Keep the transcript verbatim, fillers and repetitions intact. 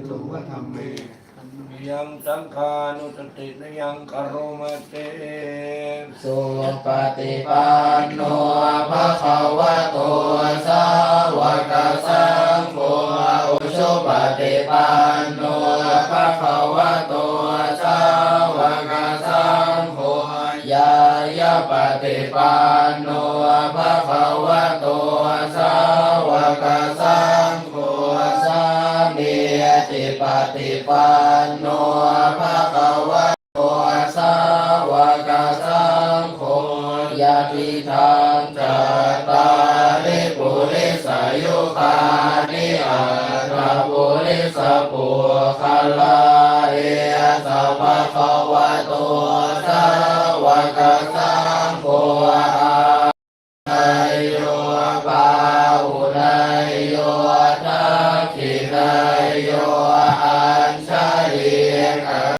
suvatthame. Yaṃ saṅghānussatinayaṃ karoma te. Supaṭipanno bhagavato sāvakasaṅgho, ujupaṭipanno bhagavato sāvakasaṅgho, ñāyapaṭipanno bhagavato sāvakasaṅgho, sāmīcipaṭipanno bhagavato sāvakasaṅgho, yadidaṃ cattāri purisayugāni aṭṭha purisapuggalā, esa bhagavato